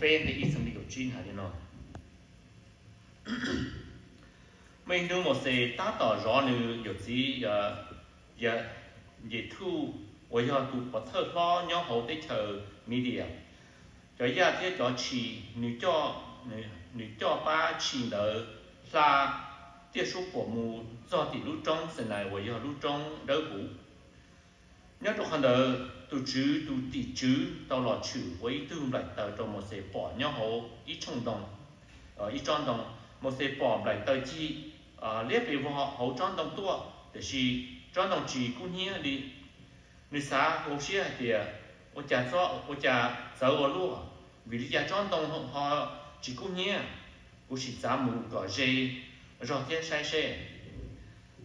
Peb nqe ib txog nqe kaum tsib hais li no: Muaj ib hnub Mauxes tab tom zov nws yawm txiv Yethuj uas yog tus pov thawj hlob nyob hauv teb chaws Midias cov yaj thiab cov tshis. Nws coj pab tshis ntawd hla tiaj suab puam mus txog tim lub roob Xinais uas yog lub roob dawb huv. Nyob rau qhov ntawd tus Tswv tus tim tswv tau los tshwm ua ib tug nplaim taws rau Mauxes pom nyob hauv ib tsob ntoo. Mauxes pom nplaim taws cig liab pes vog hauv tsob ntoo tuaj, tiam sis tsob ntoo tsis kub hnyiab li. Nws xav hauv siab hais tias, ua cas, ua cas txawv ua luaj, vim li cas tsob ntoo ho tsis kub hnyiab? Kuv sim txav mus kom ze zog thiab saib seb.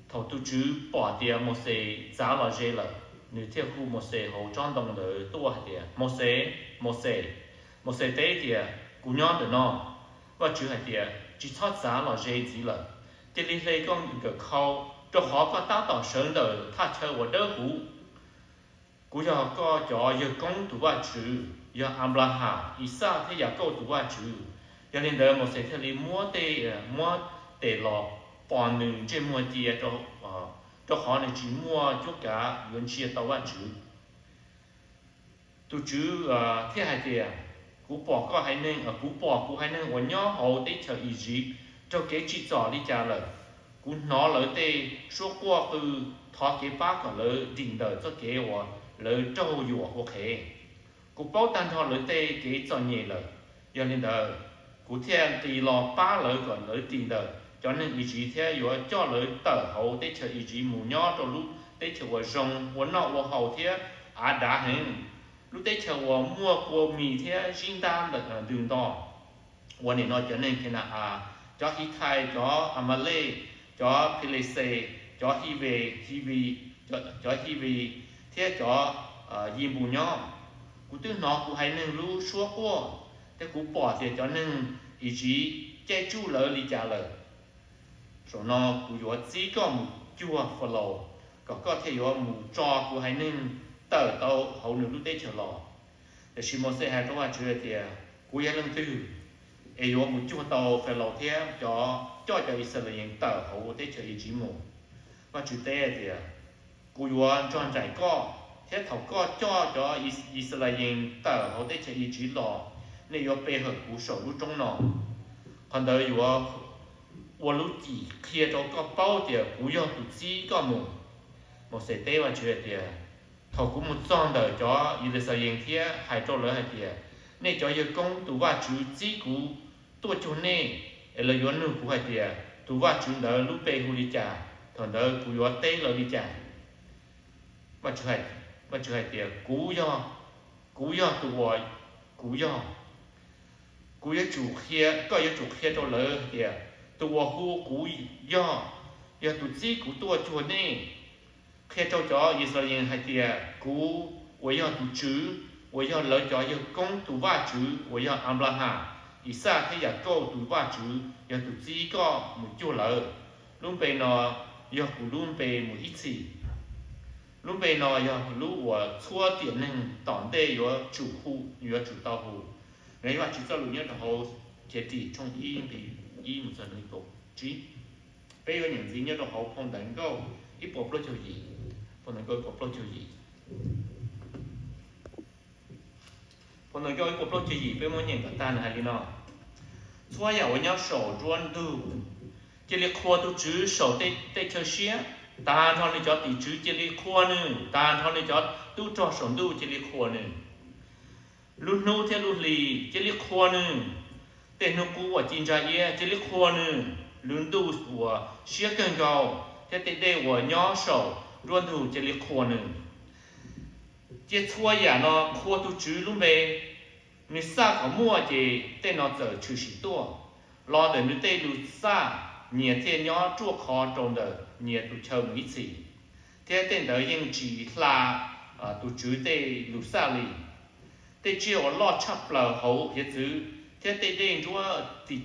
Thaum tus Tswv pom tias Mauxes txav los ze lawm, nws thiaj hu Mauxes hauv tsob ntoo ntawd tuaj hais tias, Mauxes, Mauxes! Mauxes teb tias, Kuv nyob ntawm no. Vajtswv hais tias, Tsis txhob txav los ze ntxiv lawm. Cia li hle koj nkawm khau, rau qhov koj tab tom sawv ntawm thaj chaw uas dawb huv. Kuv yog koj cov yawg koob tus Vajtswv, yog Anplahas, Ixaj thiab Yakauj tus Vajtswv. Yog li ntawd Mauxes thiaj li muab tes, muab tes los pos nws ntsej muag cia, rau qhov nws tsis muaj cuab kav yuav ntsia tau Vajtswv. Tus Tswv thiaj hais tias, Kuv pom koj haiv neeg, kuv pom kuv haiv neeg uas nyob hauv teb chaws Iziv raug kev tsim txom li cas lawm. Kuv hnov lawv tej suab quaj qw thov kev pab kom lawv dim ntawm txoj kev uas lawv raug yuam ua qhev. Kuv paub tag nrho lawv tej kev txom nyem lawm. Yog li ntawd, kuv thiaj nqis los pab lawv kom lawv dim ntawm cov neeg Iziv thiab yuav coj lawv tawm hauv teb chaws Iziv mus nyob rau lub teb chaws uas zoo ua noj ua haus thiab av dav heev, lub teb chaws uas muaj kua mis thiab zib ntab ntws nto, uas nim no cov neeg Khe-na-as, cov Hithais, cov Amalej, cov Philixes, cov Hives, Hivis, cov Hivis, thiab cov Yinpus nyob. Kuv twb hnov kuv haiv neeg lub suab quaj, thiab kuv pom tias cov neeg Iziv caij tsuj lawv li cas lawm. Zaum no kuv yuav txib koj mus cuag Falaus, kom koj thiaj yuav mus tso kuv haiv neeg tawm tau hauv nws lub teb chaws los. Tiam sis Mauxes hais rau Vajtswv hais tias, Kuv yog leej twg es yuav mus cuag tau Falaus thiab coj cov Yixalayees tawm hauv teb chaws Iziv mus? Vajtswv teb hais tias, Kuv yuav nrog nraim koj, thiab thaum koj coj cov Yixalayees tawm hauv teb chaws Iziv los, nej yuav pe hawm kuv saum lub roob no. Qhov ntawd yuav ua lub cim qhia rau koj paub tias kuv yog tus txib koj mus. Mauxes teb Vajtswv hais tias, Thaum kuv mus txog ntawm cov Yixalayees thiab hais rau lawv hais tias, Nej cov yawg koob tus Vajtswv txib kuv tuaj cuag nej, es lawv yuav nug kuv hais tias, Tus Vajtswv ntawd lub npe hu li cas? Thaum ntawd kuv yuav teb lawv li cas? Vajtswv hais tias, Kuv yog, kuv yog tus uas kuv yog. Kuv yuav tsum qhia, koj yuav tsum qhia rau lawv hais tias, Tus uas hu kuv yog, yog tus txib kuv tuaj cuag nej. Qhia rau cov Yixalayees hais tias, Kuv uas yog tus Tswv, uas yog lawv cov yawg koob tus Vajtswv, uas yog Anplahas, Ixaj thiab Yakauj tus Vajtswv, yog tus txib koj mus cuag lawv. Lub npe no yog kuv lub npe mus ib txhis. Lub npe no yog lub uas txhua tiam neeg tom ntej yuav tsum hu, yuav tsum tau hu. No yog Vajtswv txoj lus nyob rau hauv Khiav Dim tshooj ib nqe ib mus txog nqe kaum tsib. Peb yuav nyeem ntxiv nyob rau hauv phau Ntawv Nkauj ib puas plaub caug yim, phau Ntawv Nkauj ib puas plaub caug yim. Phau Ntawv Nkauj ib puas plaub caug yim peb muab nyeem kom tag nws hais li no: Txhua yam uas nyob saum nruab ntug, cia li qhuas tus Tswv saum tej chaw siab. Tag nrho nws cov tim tswv cia li qhuas nws, tag nrho nws cov tub rog saum ntuj cia li qhuas nws. Lub hnub thiab lub hli cia li qhuas nws. Tej hnub qub uas ci ntsa iab cia li qhuas nws. Lub ntuj uas siab kawg nkaus thiab tej dej uas nyob saum nruab ntug cia li qhuas nws. Cia txhua yam no qhuas tus Tswv lub npe. Nws xaj kom muaj ces tej no txawm tshwm sim tuaj. Los ntawm nws tej lus xaj, nyias thiaj nyob ruaj khov rau ntawm nyias tus chaw mus ib txhis, thiab tej ntawd yeej tsis hla tus Tswv tej lus xaj li. Tej tsiaj uas loj tshaj plaws hauv hiav txwv thiab tej dej nruab tim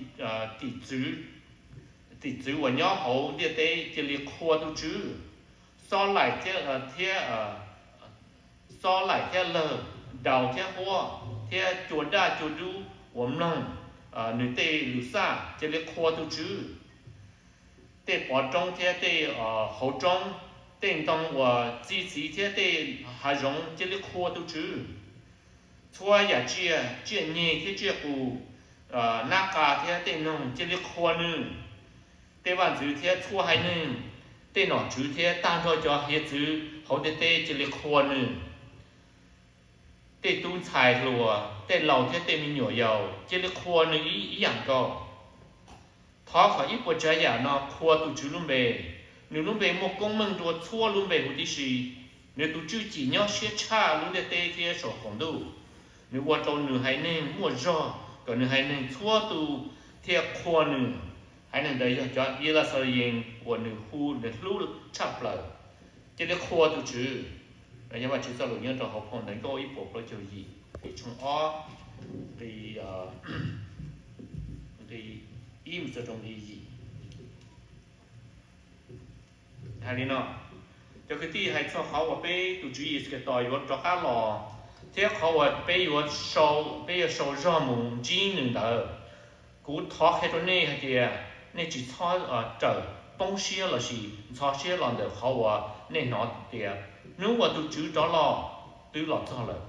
txwv uas nyob hauv ntiaj teb cia li qhuas tus Tswv. Xob laim thiab, thiab, xob laim thiab lawg, daus thiab huab, thiab cua daj cua dub, uas mloog nws tej lus txaj, cia li qhuas tus Tswv. Tej pov roob thiab tej hauv roob, tej ntoo uas txi txiv thiab tej hav zoov, cia li qhuas tus Tswv. Txhua yam tsiaj, tsiaj nyeg thiab tsiaj qus, nab qa thiab tej noog, cia li qhuas nws. Tej vaj ntxwv thiab txhua haiv neeg, tej nom tswv thiab tag nrho cov hiav txwv hauv ntiaj teb, cia li qhuas nws. Tej tub ntxhais hluas, tej laus thiab tej me nyuam yaus, cia li qhuas nws ib yam nkaus. Thov kom ib puas tsav yam no qhuas tus Tswv lub npe. Nws lub npe muaj koob meej dua txhua lub npe huv tib si. Nws tus tswj cim nyob siab tshaj lub ntiaj teb thiab saum qaum ntuj. Nws ua rau nws haiv neeg muaj zog, kom nws haiv neeg txhua tus thiaj qhuas nws. Haiv neeg ntawd yog cov Yixalayees uas nws hu nws hlub tshaj plaws. Cia li qhuas tus Tswv. Yog Vajtswv txoj lus nyob rau hauv phau Ntawv Nkauj ib puas plaub caug yim, nqe tshooj ob, nqe ib mus txog rau nqe yim. Hais li no, cov kwv tij, hais txog qhov uas peb tus Tswv Yexus Khetos yuav rov qab los, thiab qhov uas peb yuav sau, peb yuav sau zog mus ntsib nws ntawd, kuv thov qhia rau nej hais tias nej tsis txhob rawm poob siab lossis ntxhov siab los ntawm qhov uas nej hnov tias hnub uas tus Tswv rov los twb los txog lawm.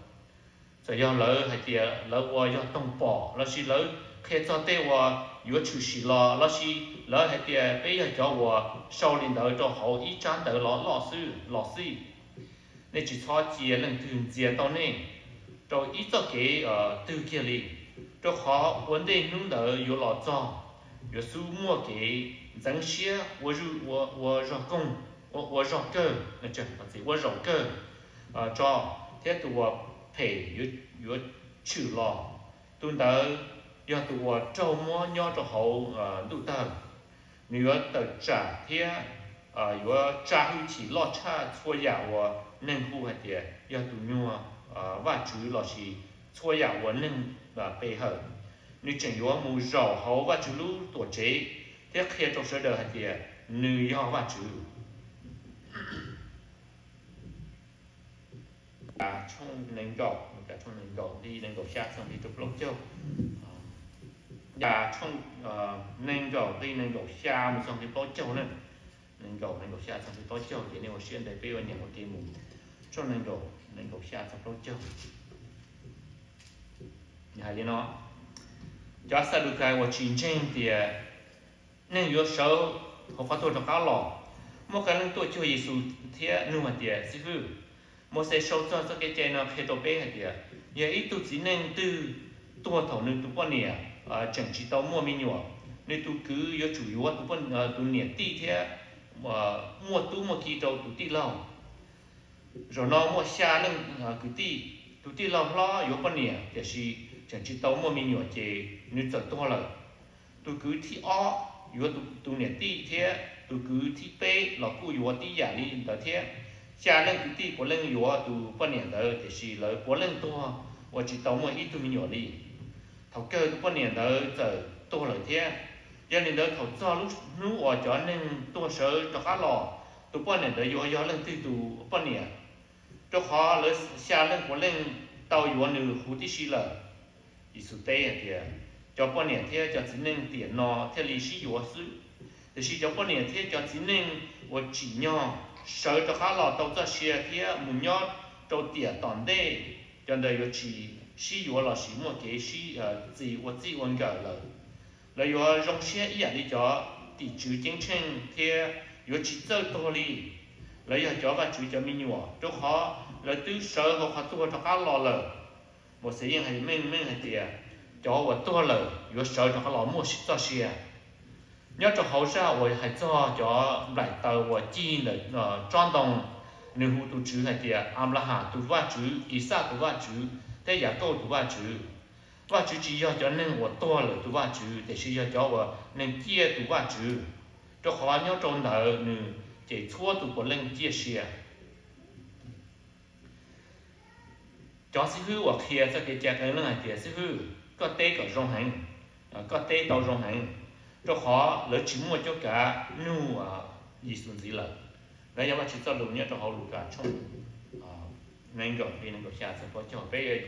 Txawm yog lawv hais tias lawv ua yog toog pom, lossis lawv qhia txog tej uas yuav tshwm sim los, lossis lawv hais tias peb yog cov uas sau li ntawd rau hauv ib tsab ntawv los loj xwb los xij, nej tsis txhob cia leej twg ntxias tau nej rau ib txoj kev twg kiag li, rau qhov ua ntej hnub ntawd yuav los txog, yuav xub muaj kev ntxeev siab ua zog koog, ua zog kawg, ua zaum kawg tso, thiab tus uas phem yuav tshwm los. Tus ntawd yog tus uas raug muab nyob rau hauv ntuj tawg. Nws yuav tawm tsam thiab yuav tsa hwj chim loj tshaj txhua yam uas neeg hu hais tias yog tus nyuag vaj tswv lossis txhua yam uas neeg pe hawm. Nws tseem yuav mus zaum hauv Vajtswv lub tuam tsev thiab qhia rau sawv daws hais tias nws yog Vajtswv. Tshooj nees nkaum, tshooj nees nkaum nqe nees nkaum xya txog nqe rau plaub caug. Tshooj nees nkaum nqe nees nkaum xya mus txog nqe plaub caug na. Nees nkaum, nees nkaum xya txog nqe plaub caug ces nej ua siab ntev peb ua nyiam ua ke mus. Tshooj nees nkaum, nees nkaum xya txog plaub caug. Hais li no, cov Xadukais uas tsis ntseeg tias neeg yuav sawv hauv qhov tuag rov qab los, muaj qee leej tuaj cuag Yexus thiab nug hais tias, Xib hwb, Mauxes sau txog txoj kev cai no qhia rau peb hais tias yog ib tug txiv neej twg tuag thaum nws tus poj niam tseem tsis tau muaj me nyuam, nws tus kwv yuav tsum yuav tus niam tij thiab muaj tub muaj ki rau tus tij laug. Zaum no muaj xya leej kwv tij, tus tij laug hlob yuav poj niam tiam sis tseem tsis tau muaj me nyuam ces nws txawm tuag lawm. Tus kwv thib ob yuav tus niam tij thiab tus kwv thib peb los kuj yuav tib yam li ntawd thiab. Xya leej kwv tij puav leej yuav tus poj niam ntawd tiam sis lawv puav leej tuag uas tsis tau muaj ib tug me nyuam li. Thaum kawg tus poj niam ntawd txawm tuag lawm thiab. Yog li ntawd thaum txog lub hnub uas cov neeg tuag sawv rov qab los, tus poj niam ntawd yuav yog leej twg tus poj niam? Rau qhov lawv xya leej puav leej tau yuav nws huv tib si lawm. Yexus teb hais tias, cov poj niam thiab cov txiv neej tiam no thiaj li sib yuav xwb, tiam sis cov poj niam thiab cov txiv neej uas tsim nyog sawv rov qab los tau txoj sia thiab mus nyob rau tiam tom ntej, cov ntawd yuav tsis sib yuav lossis muaj kev txi ua txij ua nkawm lawm. Lawv yuav zoo siab ib yam li cov tim tswv ceeb tsheej thiab yuav tsis txawj tuag li. Lawv yog cov Vajtswv cov me nyuam, rau qhov lawv twb sawv hauv qhov tuag rov qab los lawm. Mauxes yeej hais meej meej hais tias, cov uas tuag lawm yuav sawv rov qab los muaj txoj sia. Nyob rau hauv zaj uas hais txog cov nplaim taws uas cig ntawm tsob ntoo, nws hu tus Tswv hais tias Anplaham tus Vajtswv, Ixaj tus Vajtswv thiab Yakauj tus Vajtswv. Vajtswv tsis yog cov neeg uas tuag lawm tus Vajtswv, tiam sis yog cov uas neeg ciaj tus Vajtswv, rau qhov nyob rau ntawm nws ces txhua tus puav leej ciaj sia. Cov xib hwb uas qhia txoj kev cai qee leej hais tias, xib hwb, koj teb kom zoo heev, koj teb tau zoo heev, rau qhov lawv tsis muaj cuab kav nug Yexus ntxiv lawm. Lawv yog Vajtswv txoj lus nyob rau hauv Lukas tshooj nees nkaum nqe nees nkaum xya txog plaub caug. Peb